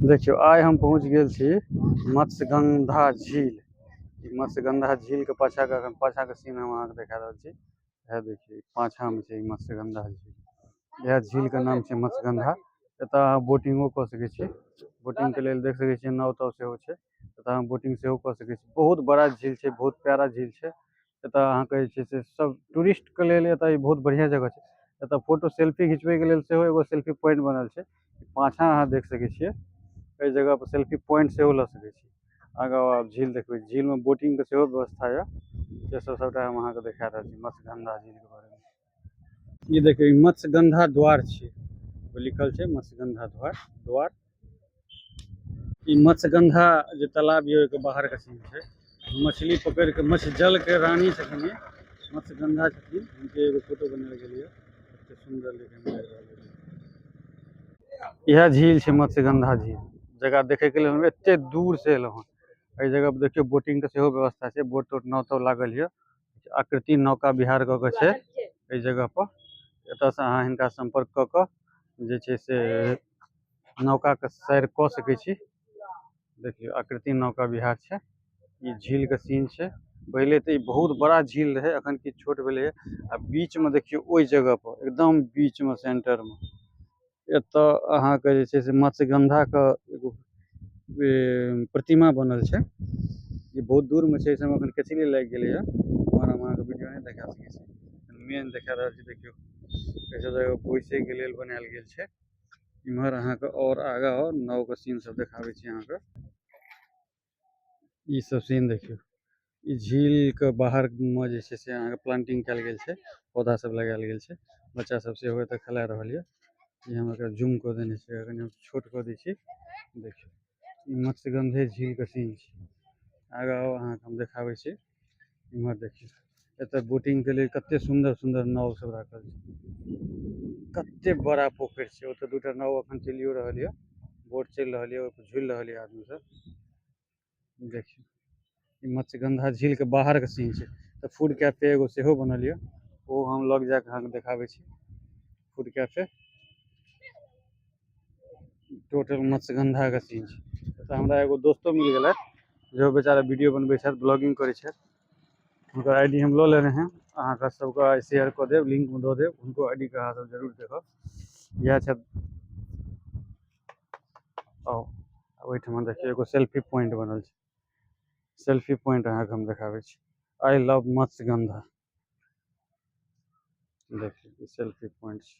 देखियौ, आइ हम पहुँच गेल छी मत्स्यगंधा झील। ई मत्स्यगंधा झीलके पाछाँके एखन पाछाँके सीन हम अहाँके देखा रहल छी। इएह देखियौ, पाछाँमे छै ई मत्स्यगंधा झील। इएह झीलके नाम छै मत्स्यगंधा। एतऽ अहाँ बोटिंगो कऽ सकै छी। बोटिंगके लेल देख सकै छियै, नाव ताव सेहो छै। एतऽ अहाँ बोटिंग सेहो कऽ सकै छी। बहुत बड़ा झील छै, बहुत प्यारा झील छै। एतऽ अहाँके जे छै से सब टूरिस्टके लेल एतऽ ई बहुत बढ़िआँ जगह छै। एतऽ फोटो सेल्फी घिचबैके लेल सेहो एगो सेल्फी पॉइंट बनल छै। पाछाँ अहाँ देख सकै छियै, एहि जगह पर सेल्फी पॉइंट सेहो लऽ सकै छी। आगाँ आब झील देखबै, झीलमे बोटिंगके सेहो व्यवस्था यऽ। से सब सबटा हम अहाँके देखा रहल छी मत्स्यगंधा झीलके बारेमे। ई देखियौ, ई मत्स्यगंधा द्वार छै, लिखल छै मत्स्यगंधा द्वार द्वार। ई मत्स्यगंधा जे तालाब यऽ, ओहिके बाहरके सीन छै। मछली पकड़ि कऽ मत्स्य जलके रानी छथिन ई, मत्स्यगंधा छथिन। हुनके एगो फोटो बनायल गेल यऽ, कते सुन्दर देखैमे लागि रहल यऽ। इएह झील छै मत्स्यगंधा झील, जकरा देखैके लेल हम एते दूर से एलहुँ हँ। एहि जगह पर देखियौ, बोटिंगके सेहो व्यवस्था छै। बोट तोट, नाव ताव लागल यऽ। आकृति नौका विहार कऽ के छै एहि जगह पर। एतऽसँ अहाँ हिनका सम्पर्क कऽ कऽ जे छै से नौकाके सैर कऽ सकै छी। देखियौ, आकृति नौका विहार छै। ई झीलके सीन छै। पहिले तऽ ई बहुत बड़ा झील रहै, अखन किछु छोट भेलैए। आ बीचमे देखियौ, ओहि जगह पर एकदम बीचमे, सेंटरमे एतऽ अहाँके जे छै से मत्स्यगंधाके एगो प्रतिमा बनल छै। ई बहुत दूरमे छै, एहि सबमे एखन केचली लागि गेलैए। उम्हर हम अहाँके वीडियो नहि देखा सकै छी, मेन देखा रहल छी। देखियौ, एहि सब जगह बैसैके लेल बनायल गेल छै। इम्हर अहाँके आओर आगाँ आओर नावके सीन सब देखाबै छी अहाँके। ई सब सीन देखियौ, ई झीलके बाहरमे जे छै से अहाँके प्लांटिंग कयल गेल छै, पौधा सब लगायल गेल छै। बच्चा सब सेहो एतऽ खेला रहल यऽ। ई हम एकरा जूम कऽ देने छियै, कनि हम छोट कऽ दै छी। देखियौ, ई मत्स्यगंधे झीलके सीन छै। आगाँ आउ, अहाँके हम देखाबै छी। इम्हर देखियौ, एतऽ बोटिंगके लेल कते सुन्दर सुन्दर नाव सब राखल छै। कते बड़ा पोखरि छै। ओतऽ दूटा नाव अखन चलियो रहल यऽ, बोट चलि रहल यऽ, ओहिपर झूलि रहल यऽ आदमी सब। देखियौ, ई मत्स्यगंधा झीलके बाहरके सीन छै। तऽ फूड कैफे एगो सेहो बनल यऽ, ओहो हम लग जाके अहाँके देखाबै छी। फूड कैफे, टोटल मत्स्यगंधाके सीन छै। तऽ हमरा एगो दोस्तो मिल गेलथि, जेहो बेचारा वीडियो बनबै छथि, ब्लॉगिंग करै छथि। हुनकर आईडी हम लऽ लेने हैं, अहाँके सबके आइ शेयर कऽ देब, लिंकमे दऽ देब। हुनको आईडीके अहाँ सब जरूर देखब। इएह छथि। आउ, ओहिठमा देखियौ, एगो सेल्फी पॉइंट बनल छै। सेल्फी पॉइंट अहाँके हम देखाबै छी। I love Matsyagandha. देखियौ, ई सेल्फी पॉइंट छै।